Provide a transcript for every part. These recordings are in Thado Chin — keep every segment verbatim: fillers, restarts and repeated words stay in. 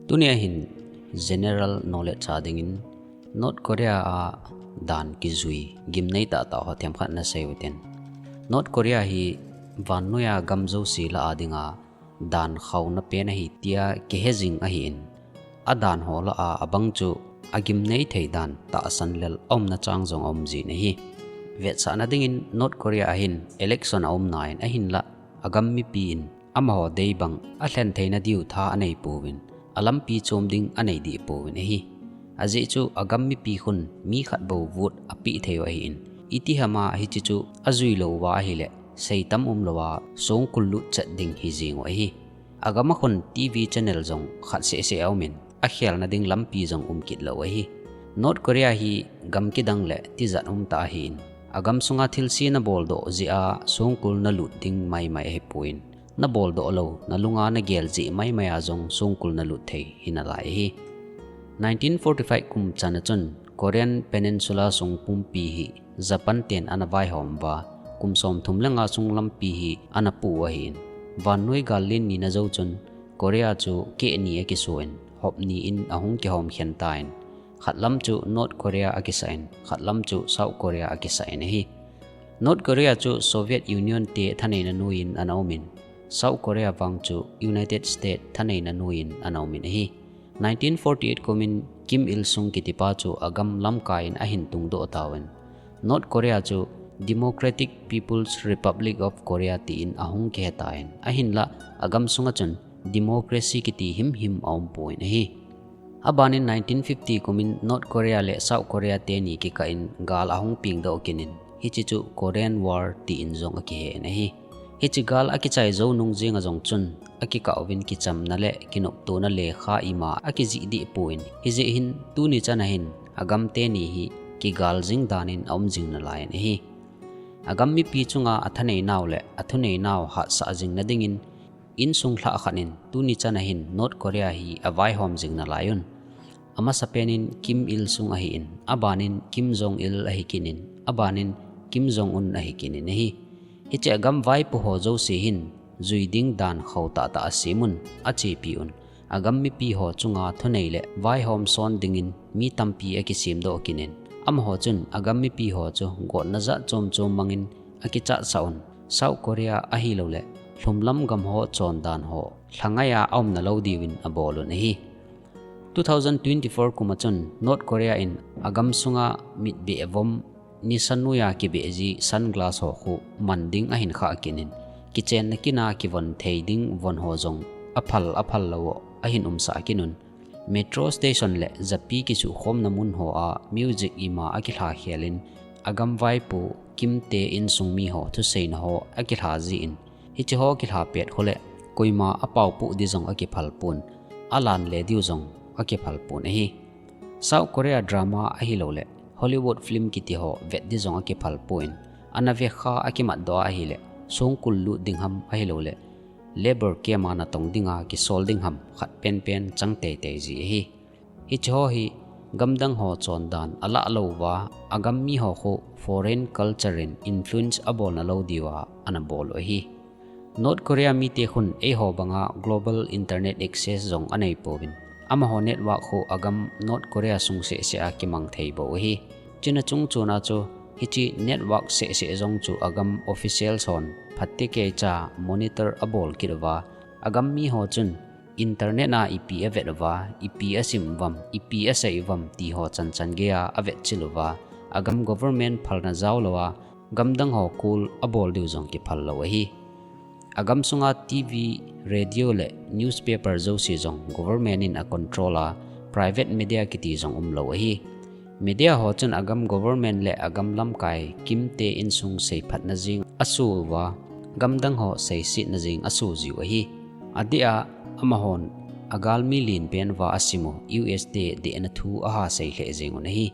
Tunia hin general knowledge a dingin North Korea a dan kijui gimnei tahtah ho themkhat nasei utin. North Korea hi vannoiya gam jouse lah a dinga dan khauna pen ahi tia kihejing ahin, adan ho lah a abang chu agimnei thei dan tahsan lel aumna chang jong aumjin ahi. Vetsahna dingin North Korea a hin election aumna in ahinlah agam mipi in amaho dei bang alhen theina diu tha aneipouvin, alampi chom ding anei dehpouvin ahi. Ajeh chu agam mipi khun mi khat bou vote apeh thei u ahin, itihama hiche chu ajui louva ahileh seitam umlouva songkul lut chet ding hijeng u ahi. Agam a khun TV channel jong khat sehseh aumin, akhelna ding lampi jong umkit lou ahi. North Korea hi gam kidang le tijat umtah ahin, agam sunga thilse naboldoh jeh a songkul nalut ding maimai ahipon, naboldoh lou nalunga nagel jeh maimai a jong songkul nalut thei hinalai ahi. Nineteen forty-five kum chana chun Korean Peninsula sung pumpi hi Japan ten ana vaihom uva, kum somthum le nga sung lampi hi ana puh u ahin, vannoi gal len nina jou chun Korea chu keh ni akisoh in, hop ni in ahung kihom khen tan, khat lam chu North Korea akisah in, khat lam chu South Korea akisah in ahi. North Korea chu Soviet Union te thaneina noiyin ana umin, South Korea vang chu United States thaneina noiyin ana umin ahi. Nineteen forty-eight kumin Kim Il Sung kitipa chu agam lamkai in ahin tungdoh tauvin, North Korea chu Democratic People's Republic of Korea tin ahung kihetan, ahinlah agam sunga chun democracy kiti himhim aumpon ahi. Abanin nineteen fifty kumin North Korea le South Korea teni kikah in gal ahung pengdoh kit in, hiche chu Korean War tin jong akihen ahi. Hiche gal akichai jou nung jenga jong chun, akikah uvin kichamna le kinoptona lekha ima akijih dehpon, hijeh hin tuni chana hin agam teni hi kigal jing danin aum jing nalai in ahi. Agam mipi chunga athaneinau le athuneinau hatsah jingna dingin, insung lhah khat in tuni chana hin North Korea hi avaihom jing nalaiyun. Amasapen in Kim Il Sung ahin, abanin Kim Jong Il ahikit in, abanin Kim Jong Un ahikit in ahi. Hiche agam vaipo ho jouse hin jui ding dan khou tahtah asemun, achepiun, agam mipi ho chunga thunei le vaihom son dingin mi tampi akisemdoh kit in, amaho chun agam mipi ho chu gotna jat chom chom mangin akichatsah un, South Korea ahiloule lhumlam gam ho chondan ho lhangai a aumna lou diuvin abolun ahi. Two thousand twenty-four kuma chun North Korea in agam sunga mitbeh vom, nisa noiya kibeh ji sunglass ho khu man ding ahin khah kit in, kichenna kina kivon thei ding von ho jong aphal aphal lou ahin umsah kit un, metro station le japi kisuhkhomna mun hoa music ima akilha khel in, agam vaipo Kim te insung mi ho thuseina ho akilha jin, hiche ho kilha pet khole koima apaopoh di jong akiphal pon, alan le diu jong akiphal pon ahi. South Korea drama ahiloule Hollywood film kiti ho vet di jong akiphal pon, ana vekha akimatdoh a ahile songkul lut ding ham ahiloule labour camp a natong dinga kisol ding ham khat penpen chang teitei ji ahi. Hiche ho hi gamdang ho chondan alah louva, agam mi ho khu foreign culture in influence abolna lou diuva ana bol u ahi. North Korea mite khun eiho banga global internet access jong aneipouvin, amaho network khu agam North Korea sung sehseh a kimang thei bou ahi. Chuna chungchona chu hiche network sehseh jong chu agam officials hon phatecha monitor abol kit uva, agam mi ho chun internet a ipi avet uva, ipi asim uvam, ipi asei uvam ti ho chanchan geiya avetchil uva, agam government phalna jaolouva gamdang ho kul abol diu jong kiphal lou ahi. Agam sunga TV, radio le newspaper jouse jong government in acontrol a, private media kiti jong umlou ahi. Media ho chun agam government le agam lamkai Kim te insung seiphatna jeng aso uva, gamdang ho seisetna jeng aso jiu ahi. Adeh a, amahon agalmi lenpen uva asimu US te dehna thu aha sei lheh jengun ahi.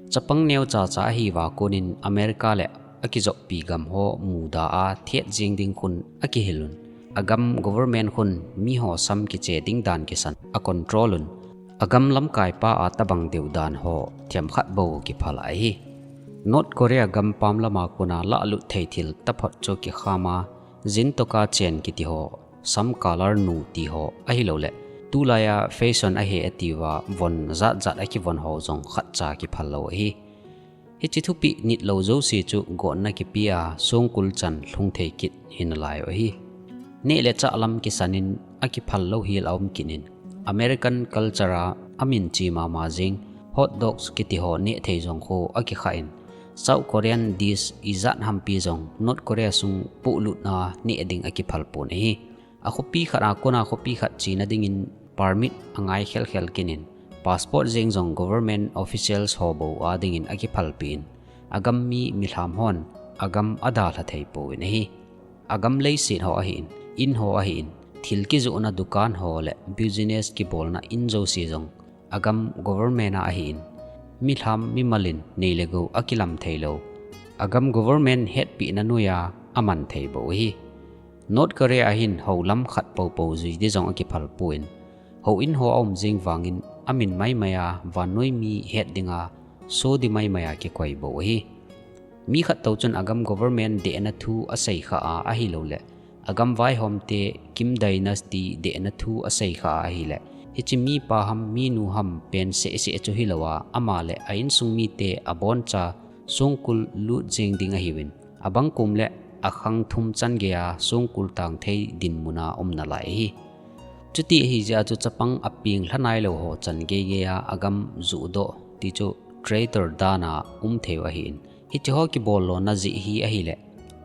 Chapang neochacha ahiuva konin America le akijoppi gam ho muda a thet jeng ding khun akihilun, agam government khun miho sam kiche ding dan kisan acontrol un, agam lamkaipa a tobang deudan ho themkhat bou kiphal ahi. North Korea gam pam lama kona lahlut thei thil taphot chu kikhama, jintoka chen kiti ho, sam color nu ti ho ahiloule Tulai a fashion ahi atiuva von jat jat akivon ho jong khatcha kiphal lou ahi. Hiche thupeh nit lou jouse chu gotna kipe a songkul chan lhung thei kit hina lai u ahi. Neh le chah lam kisan in akiphal lou hel aum kit in, American culture a amin che mama jing hot dogs kiti ho neh thei jong khu akikhah in, South Korean dish ijat hampi jong North Korea sung pohlut a neh ding akiphal pon ahi. Akhopi khat a kona khopi khat chena dingin permit angai khel khel kit in, passport jeng jong government officials ho bou a dingin akiphalpi in, agam mi milham hon agam adalha thei pouvin ahi. Agam leiset ho ahin, in ho ahin, thil kijohna dukan ho le business kibolna in jouse jong agam government a ahin, milham mimal in nei le gou akilam thei lou, agam government hetpehna noiya aman thei bou ahi. North Korea a hin hou lam khat poupou jui di jong akiphal pon, houin ho aum jing vangin amin maimai a vannoi mi het dinga so di maimai a kikoi bou ahi. Mi khat tou chun agam government dehna thu asei khah a ahilouleh, agam vaihomte Kim Dynasty dehna thu asei khah a ahileh, hiche mipa ham minu ham pen sehseh chu hilou a, ama le a insung mite aboncha songkul lut jeng ding ahiuvin, abang kum le akhang thum chan geiya songkul tang thei dinmun a umna lai ahi. Chuti ahijeh a chu chapang apeng lha nailou ho chan gei geiya agam johdoh ti chu traitor dan a um thei u ahin, hiche ho kibol lona jeh hi ahileh,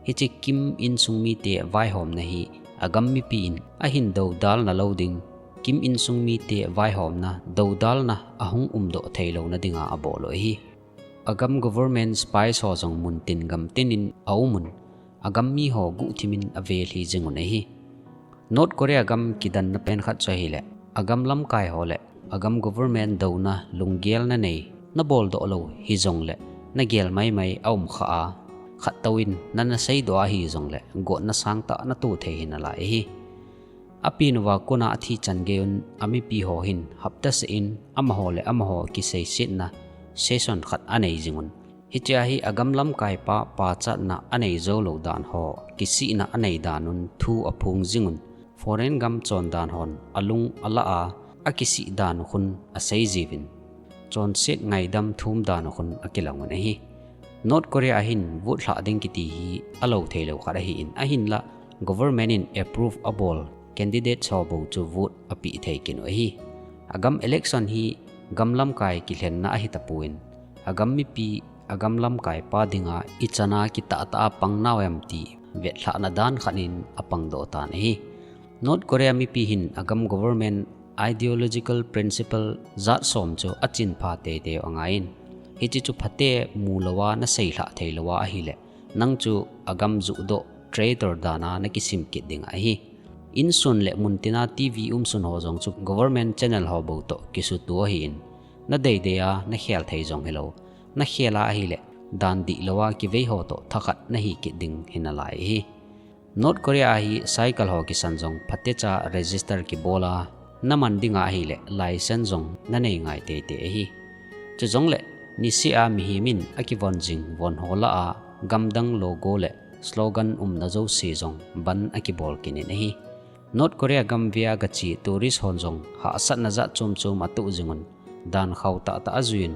hiche Kim insung mite vaihomna hi agam mipi in ahin doudalna lou ding, Kim insung mite vaihomna doudalna ahung umdoh thei louna dinga abol u ahi. Agam government spies ho jong muntin gamtin in aumun, agam mi ho guhthim in avelhi jingun ahi. North Korea gam kidanna pen khat chu ahileh, agam lamkai ho le agam government douna lunggelna nei naboldoh lou hijongleh, nagel maimai aum khah a, khat touvin nana seidoh ahijongleh gotna sangtah nato thei hina lai ahi. Apen uva kona athi chan geiun amipi ho hin hapta seh in amaho le amaho kiseisetna session khat anei jingun. Hichea hi agam lamkaipa pachatna anei joulou dan ho kisihna anei danun thu aphong jingun, foreign gam chondan hon alung alah a, akisih dan u khun asei jiuvin, chonset ngaidam thum dan u khun akilangun ahi. North Korea a hin vote lhah ding kiti hi alou theilou khat ahin, ahinlah government in approve abol candidates ho bou chu vote apeh thei kit u ahi. Agam election hi gam lamkai kilhenna ahitapouvin, agam mipi, agam lamkaipa dinga ichana kitahtah a pang nau em ti vetlhahna dan khat in apangdoh tan ahi. North Korea mipi hin agam government ideological principle jat som chu achinpha teitei u angaiyin, hiche chu phate mulouva naseilhah theilouva ahileh, nang chu agam johdoh traitor dana nakisim kit ding ahi. Insun le muntina TV umsun ho jong chu government channel ho bou toh kisuto ahin, nadeidei a nakhel thei jong hilou, nakhel a ahileh dan dihlouva kivei ho toh thakhat nahi kit ding hinalai ahi. North Korea a hi cycle ho kisan jong phatecha register kibol a, naman dinga ahileh license jong nanei ngai teitei ahi. Chujongleh niseh a mihem in akivon jing von ho lah a gamdang logo le slogan umna jouse jong ban akibol kit in ahi. North Korea gam vea gache tourist hon jong hahsatna jat chom chom atoh jingun, dan khau tahtah ajuiyin,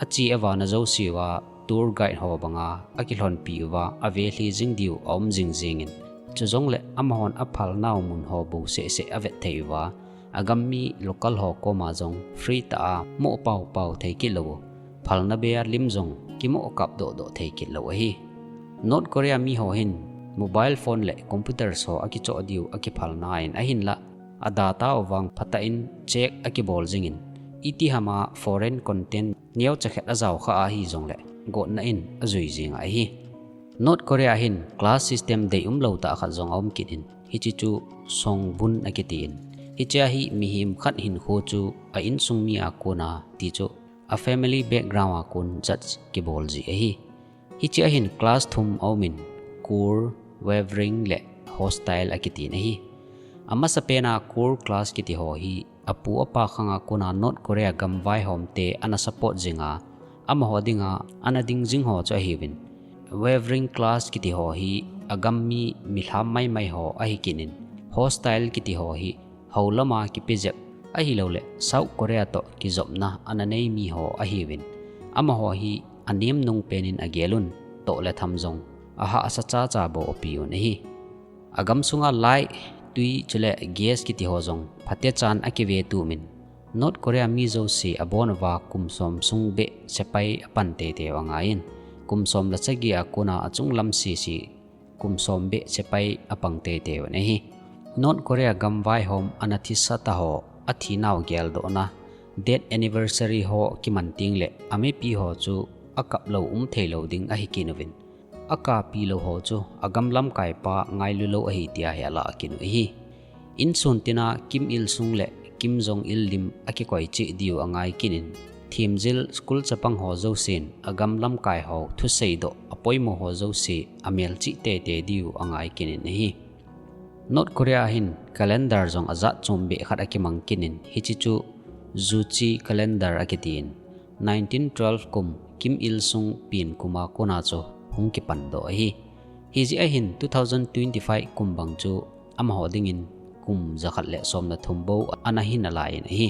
ache avana jouse uva tour guide ho banga akilhonpi uva avelhi jing diu aum jing jengin, chujongleh amahon aphalnau mun ho bou sehseh avet thei uva, agam mi local ho koma jong free tah a moh paopao thei kit lou u, phalna bei a lim jong kimoh kapdohdoh thei kit lou ahi. North Korea miho hin mobile phone le computers ho akichoh diu akiphalna in ahinlah, a data u vang phatah in check akibol jingin, itihama foreign content neocha khat ajaokhah ahijongleh gotna in ajui jing ahi. North Korea a hin class system deium lou tah khat jong aum kit in, hiche chu Songbun akitin, hichea hi mihem khat hinkho chu a insung mi a kona ti chu a family background a kon judge kibol ji ahi. Hichea hin class thum aumin, Kur, Wavering le Hostile akitin ahi. Amasapena Kur class kiti ho hi apu apa khanga kona North Korea gam vaihomte ana support jinga, amaho dinga ana ding jing ho chu ahiuvin, Wavering class kiti ho hi agam mi milham maimai ho ahi kit in, Hostile kiti ho hi houlama kipe jep Ahilouleh South Korea toh kijopna ana nei mi ho ahiuvin, amaho hi anem nung penin agelun, toh le tham jong ahahsa chacha bou apeuvin ahi. Agam sunga light, tui chule gas kiti ho jong phatechan akive tumin, North Korea mi jouse abon uva kum som sung beh sepai apan teitei u angaiyin, kum som le sagi a kona achunglam sese kum som beh sepai apang teitei uvin ahi. North Korea gam vaihom ana thisa ta ho athinau geldohna, death anniversary ho kiman tengle amipi ho chu akaplou um theilou ding ahi kit uvin, akapi lou ho chu agam lamkaipa ngailu lou ahi tia hi alah kit u ahi. Insun tina Kim Il Sung le Kim Jong Il lim akikoi cheh diu angai kit in, themjil school chapang ho jousen agam lamkai ho thuseidoh apoimo ho jouse amelchih teitei diu angai kit in ahi. North Korea hin calendar jong ajat chombeh khat akimang kit in, hiche chu Juche calendar akitin, nineteen twelve kum Kim Il Sung pen kuma kona chu hung kipandoh ahi. Hijeh ahin two thousand twenty-five kum bang chu amaho dingin kum jakhat le som le thum bou ana hi nalaiyin ahi.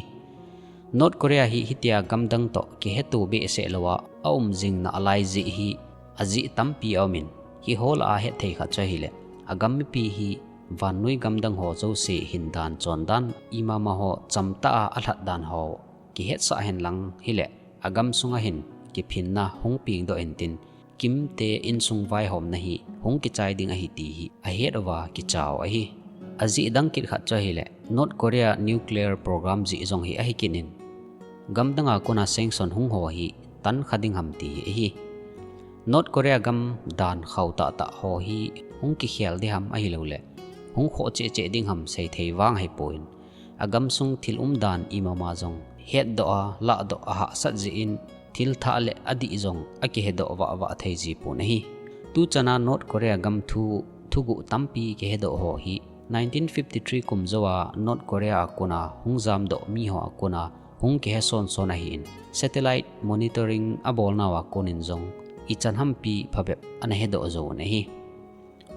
North Korea hi hitia gamdang toh kiheto behseh louva aum jing nalai jeh hi ajeh tampi aumin, hiho lah a hetthei khat chu ahile, agam mipi hi vannoi gamdang ho jouse hindan chondan imama ho chamtah a alhat dan ho kihetsah henlang hile, agam sunga hin kiphinna hung pengdoh intin, Kim te insung vaihomna hi hung kichai ding ahi ti hi ahet uva kichau ahi. Ajeh dang kit khat chu ahile, North Korea nuclear program jeh jong hi ahi kit in, gamdanga kona sanction hung ho hi tankha ding ham ti hi ahi. North Korea gam dan khau tahtah ho hi hung kikhel ding ham ahilouleh hung khoh chehcheh ding ham seithei vang ahipon, agamsung thil umdan imama jong hetdoh a lahdoh ahahsat jeh in, thilthah le adih jong akihedoh vahvah thei jipon ahi. Tuchana North Korea gam thu, thuguh tampi kihedoh ho hi nineteen fifty-three kum jouva North Korea a kona hung jamdoh miho a kona hung kihe sonson ahin, satellite monitoring abolnauva konin jong ichan hampi phabep ana hedoh jouvin ahi.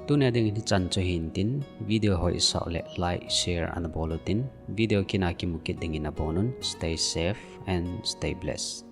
Tunia dingin hichan chu hintin, video hoisah uleh like, share ana bol utin, video kina kimu kit dingin abonun. Stay safe and stay blessed.